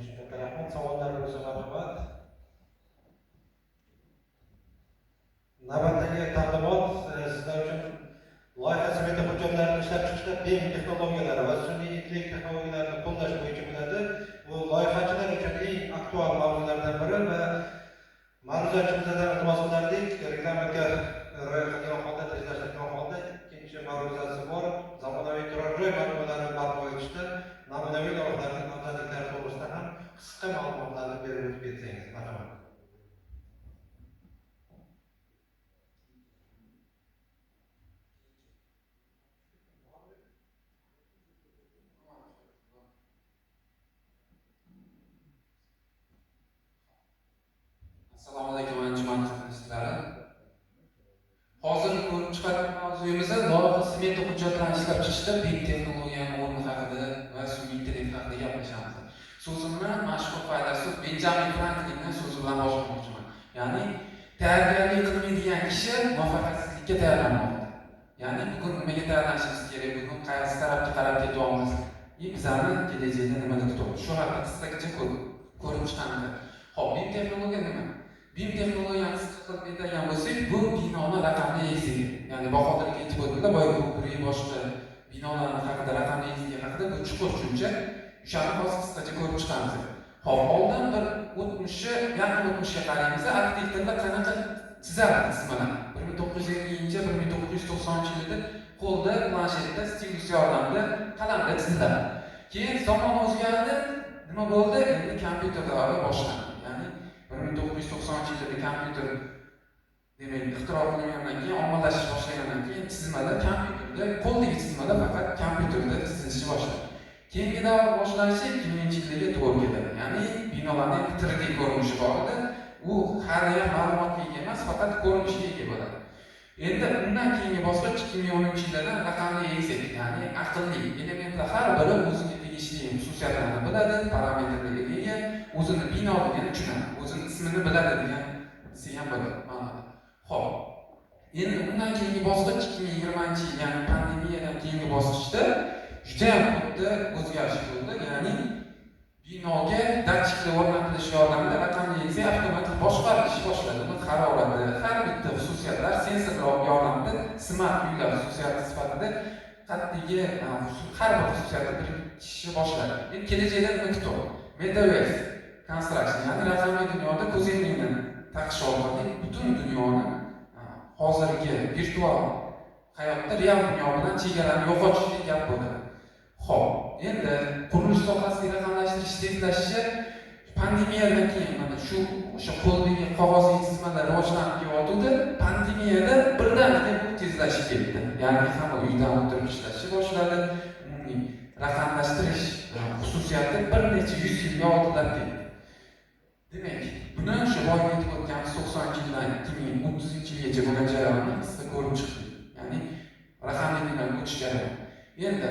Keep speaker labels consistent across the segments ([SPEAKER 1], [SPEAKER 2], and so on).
[SPEAKER 1] Uchun katta rahmat. Savollar bo'lsa, marhamat. Navbatdagi taqdimot sizlar uchun loyiha smeta hujjatlarini ishlab chiqishda BIM texnologiyalari va sun'iy intellekt texnologiyalarini qo'llash bo'yicha bo'ladi. Bu loyihachilar uchun eng aktual mavzulardan biri va ma'ruzachimizdan iltimos qilardik, reglamentga rioya qilgan holda, tezlashtirgan holda ikkinchi ma'ruzasi bor. Zamonaviy turar joy majmualarini barpo etishda namunaviy loyihalarning afzalliklari to'g'risida ham qisqa ma'lumotlarni berib o'tib ketsangiz, marhamat.
[SPEAKER 2] Assalomu alaykum, anjuman qatnashchilari. Hozir ko'rib chiqadigan mavzuyimiz loyiha smeta hujjatlarini ishlab chiqishda BIM texnologiyani o'rni haqida va sun'iy intellekt haqida gaplashamiz. So'zimni mashhur faylasuf Benjamin Franklinning so'zi bilan boshlamoqchiman. Ya'ni tayyorgarlik qilmaydigan kishi muvaffaqiyatsizlikka tayyorlanmoqda. Ya'ni bugun nimaga tayyorlanishimiz kerak, bugun qaysi tarafga qarab ketyapmiz, bizani kelajakda nimada kutyapti. Shu haqida qisqacha ko'rib chiqamiz. Xo'p, BIM texnologiya nima? BIM texnologiyani qisqa qilib aytadigan bo'lsak, bu binoni raqamli egizligi. Ya'ni Bahodir aytib o'tdilar, boya ko'prik boshqa binolarni haqida, raqamli egizligi haqida bu chuqur tushuncha. O'shani hozir qisqacha ko'rib chiqamiz. Xo'p, oldin bir o'tmishni, yaqin o'tmishga qaraymiz, arxitektorlar qanaqa chizardi chizmalarni. 1950-1990-yilda qo'lda, planshetda, stilus yordamida, qalamda chiziladi. Keyin zamon o'zgardi, nima bo'ldi? Endi kompyuter davri boshlandi. Ya'ni 1990-yilda kompyuter demak ixtiro qilingandan keyin, ommalashish boshlagandan keyin chizmalar kompyuterda, qo'ldagi chizmalar faqat kompyuterda chizilishni boshladi. Keyingi davr boshlanishi 2000-yillarga to'g'ri keladi. Ya'ni binolarning 3D ko'rinishi bor edi. U hali ham ma'lumotga ega emas, faqat ko'rinishga ega bo'ladi. Endi undan keyingi bosqich 2010-yillardan raqamli egizak, ya'ni aqlli elementlar har biri o'ziga tegishli xususiyatlarni biladi, parametrlarga ega, o'zini binoligini tushunadi, o'zini ismini biladi degan desa ham bo'ladi ma'noda. Xo'p, endi undan keyingi bosqich 2020-yil, ya'ni pandemiyadan keyingi bosqichda juda ham katta o'zgarish bo'ldi. Ya'ni binoga datchiklar o'rnatilishi yordamida raqamli egizak avtomatik boshqarilishi boshladi. Uni harorati, har bitta xususiyatlar sensorlar yordamida smart uylar xususiyati sifatida qaddigi har bir xususiyati birikishni boshladi. Endi kelajakda nima kutyapti? Metaverse construction, ya'ni raqamli dunyoda ko'zoynakni taqish orqali butun dunyoni hozirgi virtual hayotda real dunyo bilan chegarani yo'qotish gap bo'ladi. Xo'p, endi qurilish sohasidagi raqamlashtirish tezlashishi pandemiyadan keyin mana shu o'sha qo'ldagi qog'ozli chizmalar rivojlanib kelyotgandi. Pandemiyada birdaniga bu tezlashib ketdi. Ya'ni hamma uydan o'tirib ishlashni boshladi. Umumiy raqamlashtirish xususiyati bir necha yuz yilga oldinlab ketdi. Demak, buni o'sha boya aytib o'tganimiz 90-yildan 2030-yilgacha bo'lgan jarayonni qisqa ko'rib chiqdik. Ya'ni raqamli dunyoga o'tish jarayoni. Endi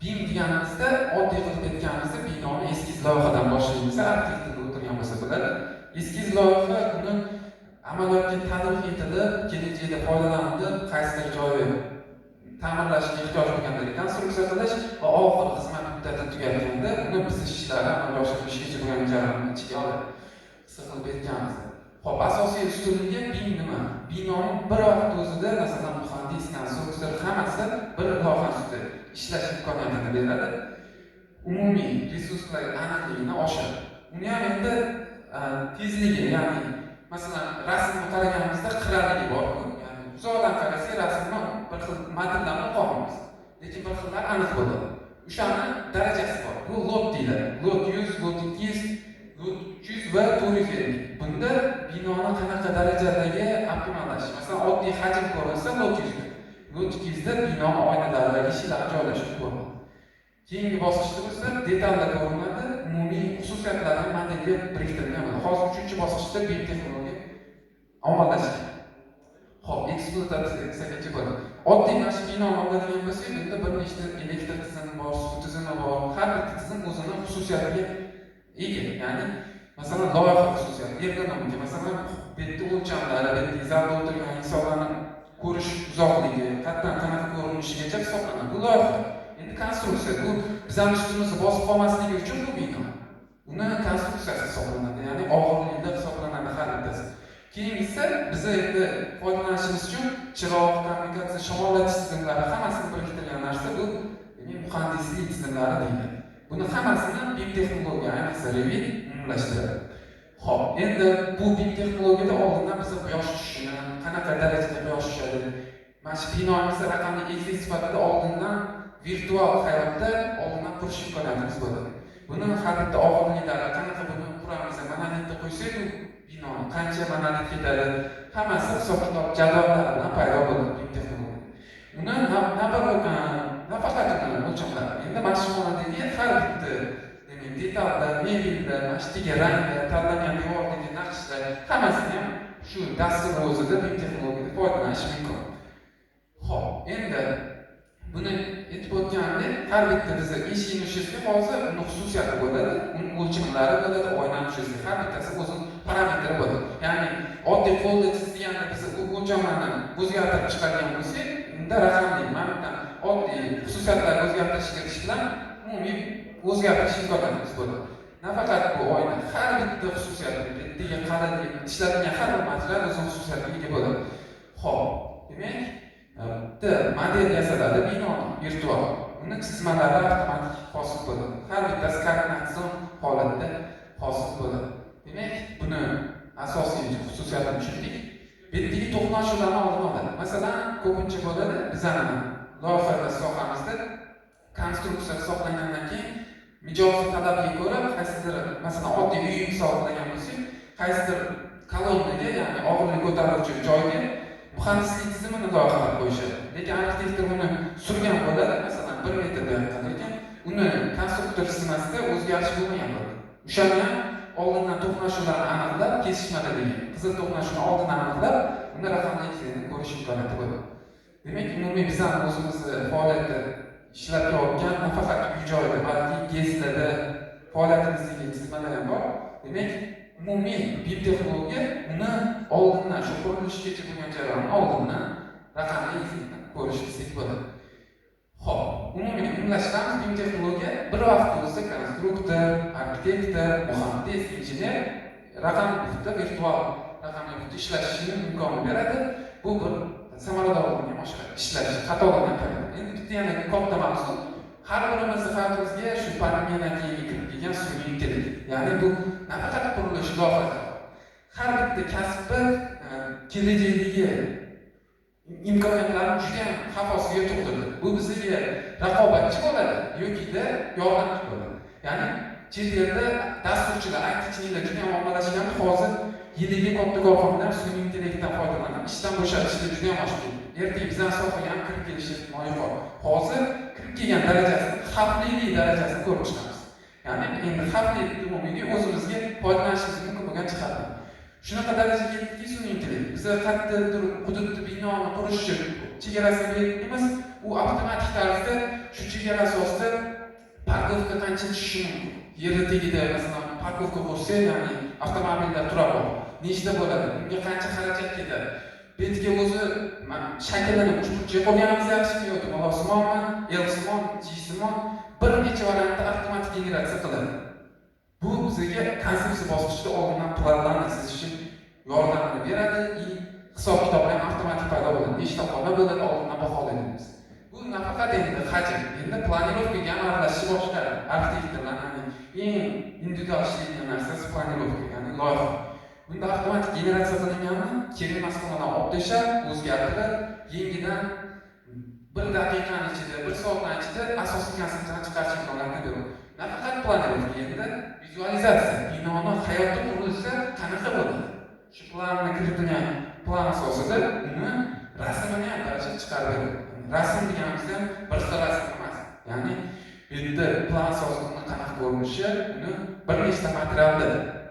[SPEAKER 2] BIM deganimizda oddiy qilib aytganimizda binoni eskiz loyihadan boshlaymiz. Arxitektor o'tirgan bo'lsa biladi. Eskiz loyiha uni amaliyotga tatbiq etilib, kelajakda foydalanilib, qaysidir joyi ta'mirlashga ehtiyoj bo'lganda rekonstruksiya qilish va oxir xizmat muddati tugatganda uni buzish ishlari amalga oshirilishigacha bo'lgan jarayonni ichiga oladi. Qisqa qilib aytganimizda. Xo'p, asosiy ustunligi BIM nima? Binoni bir vaqt o'zida, masalan, muhandis, konstruktor hammasi bir loyiha ustida ishlash imkoniyatini beradi. Umumiy resurslar aniqligini oshiradi. Uni ham endi tezligi, ya'ni masalan, rasmni qaraganimizda qiraligi bor-ku, ya'ni uzoqdan qarasak rasmni bir xil matnlarni o'qolmaymiz, lekin bir xillar aniq bo'ladi. O'shani darajasi bor. Bu lot deyiladi. Lot 100, lot 200, lot 300 va 450. Bunda binoni qanaqa darajadagi optimallashish. Masalan, oddiy hajm ko'rinsa lot 100 da. Lot 200 da binoni oynalari, eshiklari joylashib ko'rinadi. Keyingi bosqichda bo'lsa detallar ko'rinadi, umumiy xususiyatlarni modelga biriktirilgan bo'ladi. Hozir 3-bosqichda BIM texnologiya ommalashgan. Xo'p, ekspluatatsiyagacha bo'ladi. Oddiy mana shu binoni oladigan bo'lsak, bunda bir nechta elektr tizimi bor, suv tizimi bor. Har bitta tizim o'zini xususiyatiga ega. Ya'ni masalan, loyiha xususiyati, ergonomika, masalan, bu yerda o'lchamlari, bu yerda zalda o'tirgan insonlarni ko'rish uzoqligi, qayerdan qanaqa ko'rinishigacha hisoblanadi. Bu loyiha. Endi konstruksiya, bu bizning ustimizni bosib qolmasligi uchun bu bino. Uni konstruksiyasi hisoblanadi, ya'ni og'irlikda hisoblanadi har bittasi. Keyingisi biz endi foydalanishimiz uchun chiroq, kommunikatsiya, shamollatish tizimlari hammasini biriktirgan narsa bu muhandislik tizimlari deyiladi. Buni hammasini BIM texnologiya, ayniqsa Revit umumlashtiradi. Xo'p, endi bu BIM texnologiyada oldindan biz quyosh tushishini, qanaqa darajada quyosh tushadi, mana shu binomizni raqamli egizlik sifatida oldindan virtual hayotda oldindan qurish imkoniyatimiz bo'ladi. Buni har bitta og'irliklari, qanaqa buni quramiz, monolitni qo'ysak u binoni qancha monolit ketadi, hammasi hisob-kitob jadvallari bilan paydo bo'ladi BIM texnologiya. Uni nafaqat uni o'lchamlar, endi mana shu xonadagi har bitta demak detalda, mebelda, mana shu yerdagi ranglar, tanlangan devordagi naqshlar hammasini ham shu dastur o'zida BIM texnologiyada foydalanish mumkin. Xo'p, endi buni aytib o'tganimdek, har bitta bizni eshikni ushlashga hozir uni xususiyati bo'ladi, uni o'lchamlari bo'ladi, oynani ushlashga har bittasi o'zini parametri bo'ladi. Ya'ni oddiy qo'lda chizganda biz u o'lchamlarni o'zgartirib chiqargan bo'lsak, unda raqamli mana bundan oddiy xususiyatlarni o'zgartirish kiritish bilan umumiy o'zgartirish imkoniyatimiz bo'ladi. Nafaqat bu oyna, har bitta xususiyati, bittaga qarab ishlatilgan har bir material o'zini xususiyatiga ega bo'ladi. Xo'p, demak, bitta model yasaladi binoni virtual. Uni chizmalari avtomatik hosil bo'ladi. Har bittasi koordinatsion holatda hosil bo'ladi. Demak, buni asosiy xususiyatini tushundik. Bu yerdagi to'qnashuvlarni oldini oladi. Masalan, ko'pincha bo'ladi, bizani loyihalar sohamizda konstruksiya hisoblangandan keyin mijozni talabiga ko'ra qaysidir, masalan, oddiy uy misol qilgan bo'lsak, qaysidir kolonnaga, ya'ni og'irlik ko'taruvchi joyga muhandislik tizimini loyihalab qo'yishadi. Lekin arxitektor uni surgan bo'ladi, masalan, 1 metr bu yoqqa, lekin uni konstruktor chizmasida o'zgarish bo'lmagan bo'ladi. O'shani ham oldindan to'qnashuvlarni aniqlab, kesishmada degan qizil to'qnashuvni oldindan aniqlab, uni raqamli egizlikni ko'rish imkoniyati bo'ladi. Demak, umumiy bizani o'zimizni faoliyatda ishlab kelayotgan nafaqat uy joyida, balki GESlarda faoliyatimizdagi chizmalar ham bor. Demak, umumiy BIM texnologiya uni oldindan, shu qurilishgacha bo'lgan jarayonni oldindan raqamli egizlikni ko'rish desak bo'ladi. Xo'p, umumiy umumlashtiramiz, BIM texnologiya bir vaqtda o'zida konstruktor, arxitektor, muhandis, injener raqamli muhitda, virtual raqamli muhitda ishlashini imkonini beradi. Bu bir samaradorlikni ham oshiradi, ishlash, xatolardan kamayadi. Endi bitta yana katta mavzu, har birimizni hayotimizga shu pandemiyadan keyin kirib kelgan sun'iy intellekt. Ya'ni bu nafaqat qurilish loyihasi, har bitta kasbni kelajakdagi imkoniyatlarni juda ham xavf ostiga tug'dirdi. Bu bizga raqobatchi bo'ladi yokida yordamchi bo'ladi. Ya'ni chet elda dasturchilar, IT-chilar juda ham ommalashgan, hozir yiliga katta korxonalar sun'iy intellektdan foydalanib ishdan bo'shatishda juda ham oshib ketdi. Ertaga bizning sohaga ham kirib kelishi ehtimoli yuqori. Hozir kirib kelgan darajasini, xavflilik darajasini ko'rib chiqamiz. Ya'ni endi xavfli umumiy o'zimizga foydalanishimiz mumkin bo'lgan jihatdan. Shunaqa darajaga yetdiki sun'iy intellekt. Biz qayerdadir hududni, binoni qurish chegarasini belgilaymiz, u avtomatik tarzda shu chegara asosida parkovka qancha tushishi mumkin. Yerni tagida masalan parkovka qursak, ya'ni avtomobillar turar joy nechta bo'ladi, unga qancha xarajat ketadi. Bu yerga o'zi shaklini uchburchak qo'yganimiz yaxshimi yoki malosimonmi, L-simon, G-simon, bir necha variantda avtomatik generatsiya qiladi. Bu bizga konsepsiya bosqichida oldindan planlarni chizishni yordamini beradi и hisob-kitoblar ham avtomatik paydo bo'ladi. Nechta xona bo'ladi, oldindan baholaymiz. Bu nafaqat endi hajm, endi planirovkaga ham aralashishni boshladi. Arxitektorlar, ya'ni eng individual ishlaydigan narsasi planirovka, ya'ni loyiha. Bunda avtomatik generatsiya qilinganini kerak emas xonadan olib tashlab, o'zgartirib, yengidan bir daqiqani ichida, bir soatning ichida asosiy konsepsiyani chiqarish imkoniyatini beradi. Nafaqat planirovka, endi vizualizatsiya, binoni hayotda qurilsa qanaqa bo'ladi? Shu planni kiritilgan plan asosida uni rasmini ham daraja chiqarib beradi. Rasm deganimizda ham bir xil rasm emas. Ya'ni bu yerda plan asosida uni qanaqa ko'rinishi, uni bir nechta materialda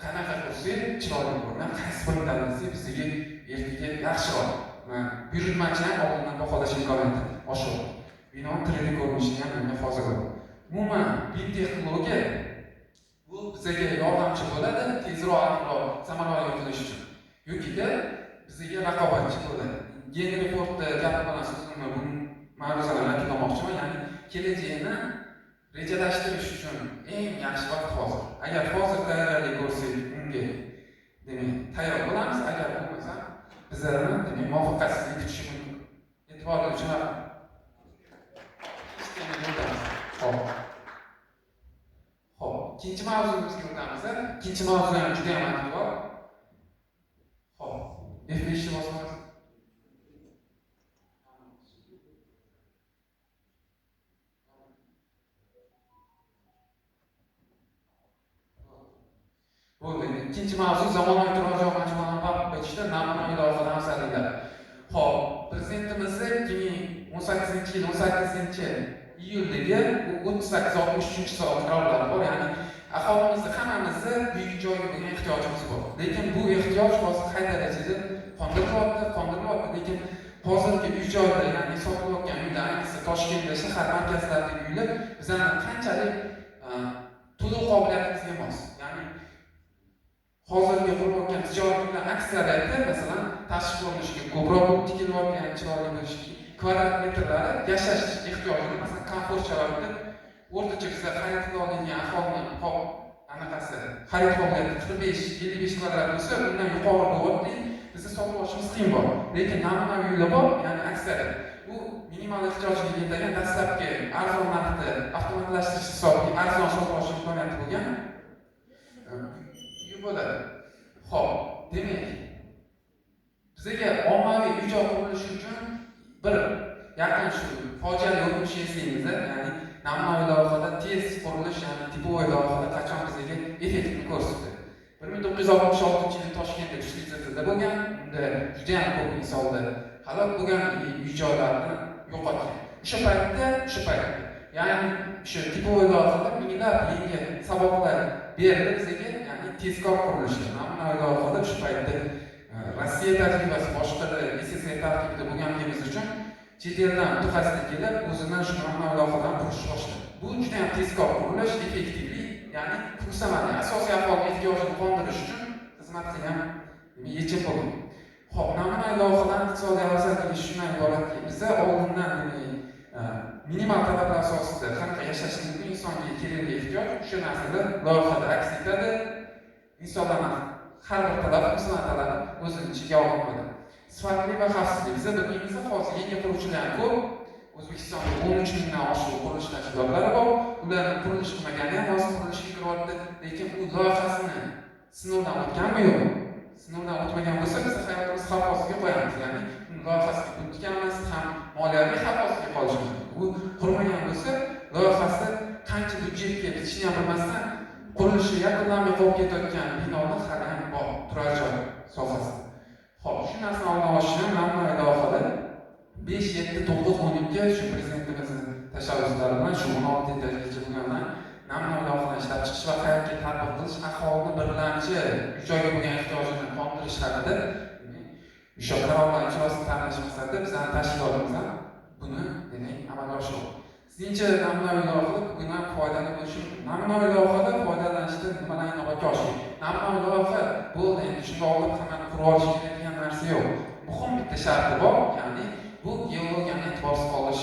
[SPEAKER 2] qanaqa qursak chiroyli ko'rinadi, qaysi birini tanlasak bizga ertaga yaxshiroq. Buyurtmachi ham oldindan baholash imkoniyati oshadi. Binoni 3D ko'rinishini ham endi hozir ko'radi. Umuman BIM texnologiya bu bizga yordamchi bo'ladi, tezroq, aniqroq, samarali qilish uchun. Yokida bizga raqobatchi bo'ladi. Genri Fordni gapi bilan so'zimni bu ma'ruzani yakunlamoqchiman. Ya'ni kelajakni Rejalashtirish uchun eng yaxshi vaqt hozir. Agar hozir tayyorgarlik ko'rsak, unga demak tayyor bo'lamiz, agar bo'lmasa bizlarni demak muvaffaqiyatsizlik kutishi mumkin. E'tiboringiz uchun rahmat. Xo'p. Xo'p, ikkinchi mavzumizga o'tamiz. Ikkinchi mavzu ham juda ham aktual. Xo'p, F5 ni bosamiz. Bo'ldi. Ikkinchi mavzu zamonaviy turar joy majmualarini barpo etishda namunaviy loyihalar afzalliklari. Xo'p, prezidentimizni 2018-yil 18-iyuldagi 38-63 son qarorlari bor. Ya'ni aholimizni hammamizni uy joyga bo'lgan ehtiyojimiz bor. Lekin bu ehtiyoj hozir qay darajada qondirilmayapti, lekin hozirgi uy joylar, ya'ni sotilayotgan uylar, ayniqsa Toshkentda, shahar markazlaridagi uylar bizani qanchalik to'lov qobiliyatimizga mos. Ya'ni hozirgi qurilayotgan tijorat uylar aksariyati, masalan, tashqi ko'rinishiga ko'proq pul tikilyapti, chiroyli bo'lishi, kvadrat metrlari yashash ehtiyojini, masalan, komfort sharoitida o'rtacha bizlar xarid qila oladigan aholining anaqasi xarid qobiliyati 45-55 kvadrat bo'lsa, undan yuqori bo'lyapti, bizni sotib olishimiz qiyin bor. Lekin namunaviy uylar bor, ya'ni aksariyat bu minimal ehtiyojga yetadigan dastlabki arzon narxda avtomatlashtirish hisobiga arzon sotib olish imkoniyati bo'lgan uy bo'ladi. Xo'p, demak, bizga ommaviy uy joy qurilishi uchun bir yaqin shu fojiali o'tmishni eslaymiz, ya'ni namunaviy loyihada tez qurilish, ya'ni tipovoy loyihada qachon bizga effektini ko'rsatdi. 1966-yilda Toshkentda kuchli zilzila bo'lgan, unda juda ham ko'p insonlar halok bo'lgan, uy joylarni yo'qotgan. O'sha paytda, ya'ni o'sha tipovoy loyihada minglab yangi saboqlar berdi bizga, ya'ni tezkor qurilish. Namunaviy loyihada o'sha paytda Rossiya tajribasi boshqada SSR tarkibida bo'lganligimiz uchun chet eldan mutaxassislar kelib, o'zidan shu namunaviy loyihalarni qurishni boshladi. Bu juda ham tezkor qurilish, effektivlik, ya'ni funksional, asosiy aholi ehtiyojini qondirish uchun xizmat qilgan yechim bo'lgan. Xo'p, namunaviy loyihalar iqtisodiy afzalligi shundan iboratki, biza oldindan minimal talablar asosida qanaqa yashash mumkin insonga kerakli ehtiyoj, o'sha narsalar loyihada aks etadi. Insonlarning har bir talabi, inson talabi o'zini ichiga olgan bo'ladi. Sifatli va xavfsizlik. Biza bilmaymiz, hozir yangi quruvchilar ham ko'p. O'zbekistonda 13 mingdan oshiq qurilish tashkilotlari bor. Ularning qurilish qilmagani ham hozir qurilishga kiryapti, lekin u loyihasini sinovdan o'tganmi yo'q? Sinovdan o'tmagan bo'lsa, biz hayotimiz xavf ostiga qo'yamiz. Ya'ni uni loyihasiga pul tikamiz, ham moliyaviy xavf ostiga qolishimiz mumkin. U qurmagan bo'lsa, loyihasi qancha byudjetga bitishini ham bilmasdan qurilishi yakunlanmay qolib ketayotgan binolar hali ham bor turar joy sohasida. Xo'p, shu narsani oldini olish uchun namunaviy loyihada 5, 7, 9, 12 shu prezidentimizning tashabbuslari bilan shu 16 etajgacha bo'lgandan namunaviy loyihalarni ishlab chiqish va hayotga tatbiq qilish, aholini birlamchi uy joyga bo'lgan ehtiyojini qondirish haqida o'sha qarorlar ijrosini ta'minlash maqsadida bizning tashkilotimiz ham buni demak amalga oshiradi. Sizningcha namunaviy loyihada bugun ham foydali bo'lishi mumkin. Namunaviy loyihada foydalanishda nimalarni inobatga olish kerak? Namunaviy loyiha bo'ldi, endi shunga olib hammani qurib olish kerak degan narsa yo'q. Muhim bitta sharti bor, ya'ni bu geologiyani e'tiborsiz qolish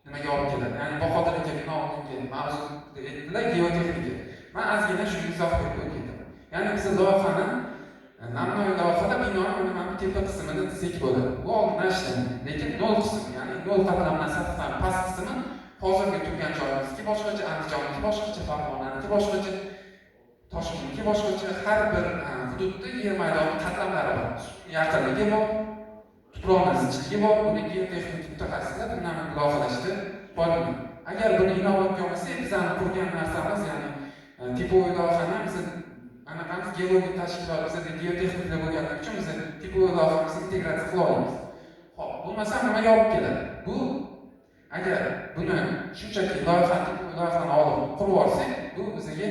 [SPEAKER 2] nimaga olib keladi? Ya'ni Bahodir aka bino oldingi mavzu deb aytdilar, geotexnika. Men ozgina shunga izoh berib o'tib. Ya'ni biz loyihani namunaviy loyihada binoni mana bu tepa qismini desak bo'ladi. Bu oldindan ishlangan, lekin nol qismi, ya'ni nol qatlamdan sathdan past qismi hozirgi turgan joyimizniki boshqacha, Andijonniki boshqacha, Farg'onaniki boshqacha, Toshkentniki boshqacha. Har bir hududda yer maydoni qatlamlari bor. Yaqinligi bor, tuproqni zichligi bor. Buni geotexnik mutaxassislar bundan loyihalashda foydalanadi. Agar buni inobatga olmasak, bizani qurgan narsamiz, ya'ni tipovoy loyihani biz anaqamiz geologiya tashkiloti, bizda geotexniklar bo'lganligi uchun biz tipovoy loyihamizni integratsiya qila olamiz. Xo'p, bo'lmasam nimaga olib keladi? Bu agar buni shunchaki loyiha, tipovoy loyihani olib qurib olsak, bu bizga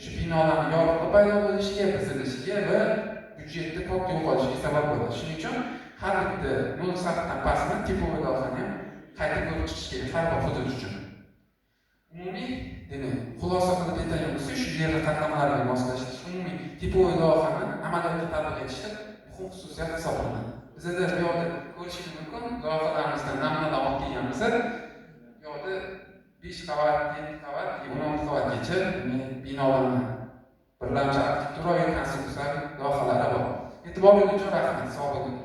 [SPEAKER 2] shu binolarni yorug'lik paydo bo'lishiga, buzilishiga va byudjetda katta yo'qolishiga sabab bo'ladi. Shuning uchun har bitta nol sathdan pastni tipovoy loyihani ham qayta ko'rib chiqish kerak har bir hudud uchun. Umumiy, demak, xulosa qilib aytadigan bo'lsak, shu yerli qatlamlarga moslashish, umumiy tipovoy loyihani amaliyotga tatbiq etishda muhim xususiyat hisoblanadi. Bizada bu yoqda ko'rishingiz mumkin, loyihalarimizdan namunalar olib kelganmiz. Bu yoqda 5 qavat, 7 qavat, 16 qavatgacha binolarni birlamchi arxitekturaviy konstruksiyaviy loyihalari bor. E'tiboringiz uchun rahmat, sog' bo'ling.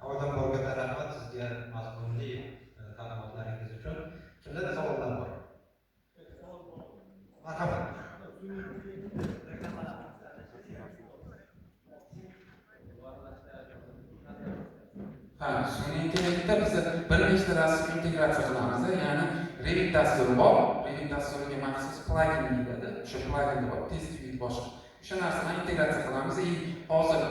[SPEAKER 1] Avvalambor katta rahmat sizga mazmunli ta'limotlaringiz uchun. Kimlarda savollar bor? Marhamat.
[SPEAKER 2] Ha, sun'iy intellektda biz bir nechta dastur integratsiya qilamiz. Ya'ni Revit dasturi bor. Revit dasturiga maxsus plugin deyiladi. O'sha plugin bor, test suite boshqa. O'sha narsani integratsiya qilamiz. Hozir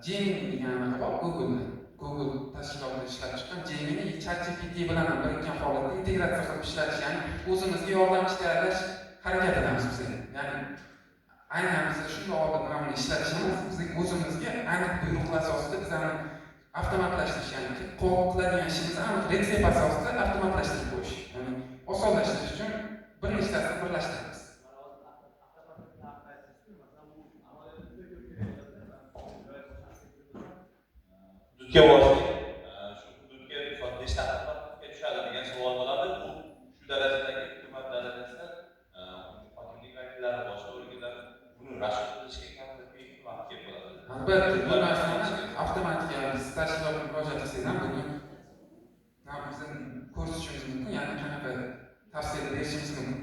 [SPEAKER 2] Gemini degan anaqa bor, Google'da. Google tashkilotida ishlab chiqqan Gemini ChatGPT bilan ham birikkan holatda integratsiya qilib ishlatish, ya'ni o'zimizga yordamchi tayyorlash harakatidamiz biz. Ya'ni aynan biz shunday oldin mana buni ishlatishimiz, bizning o'zimizga aniq buyruqlar asosida bizani avtomatlashtirish, ya'ni qiladigan ishimizni aniq retsept asosida avtomatlashtirib qo'yish, ya'ni osonlashtirish uchun bir nechtasini birlashtiramiz.
[SPEAKER 3] Hududga borsak, shu hududga misol nechta avtomatga tushadi degan savol bo'ladi. Bu shu darajadagi hukumat darajasida hokimlik vakillari, boshqa organlar buni rashod qilishga kamida vaqt kerak bo'ladi.
[SPEAKER 2] Albatta, bu narsani avtomatik biz tashkilotga murojaat qilsangiz ham buni biz ko'rsatishimiz mumkin, ya'ni qanaqa tavsiya berishimiz mumkin.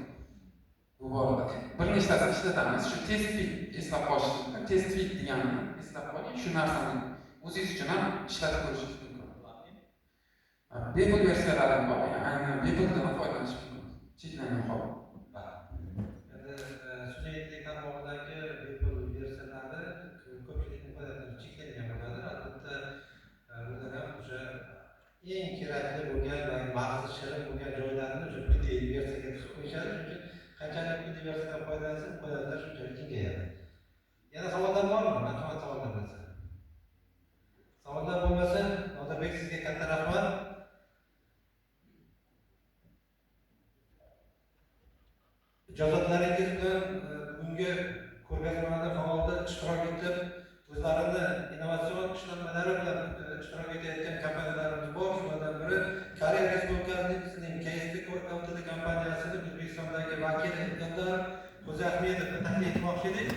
[SPEAKER 2] Bu borada bir nechtasini ishlatamiz. Shu test fit eslab qolish mumkin. Test fit deganini eslab qoling, shu narsani o'zingiz uchun ham ishlatib ko'rishingiz mumkin. Bepul versiyalari ham bor, ya'ni aynan bepuldan ham foydalanish mumkin. Cheklangan holda.
[SPEAKER 1] Endi sun'iy intellekt tarmog'idagi bepul versiyalari ko'pchilik imkoniyatini cheklangan bo'ladi. Albatta, bular ham o'sha eng kerakli bo'lgan va mag'zi shirin bo'lgan joylarini o'sha pulli versiyaga tiqib qo'yishadi. Chunki qanchalik pulli versiyadan foydalansa, imkoniyatlar shunchalik kengayadi. Yana savollar bormi? Marhamat, savollar bo'lsa. Savollar bo'lmasa, Nodirbek sizga katta rahmat. Ijozatlaringiz bilan bugungi ko'rgazmada faolda ishtirok etib, o'zlarini innovatsion ishlanmalari bilan ishtirok etayotgan kompaniyalarimiz bor. Shulardan biri Koreya Respublikasining KST Ltd kompaniyasini O'zbekistondagi vakili Eldar Xo'jaahmedovni taklif etmoqchi edik.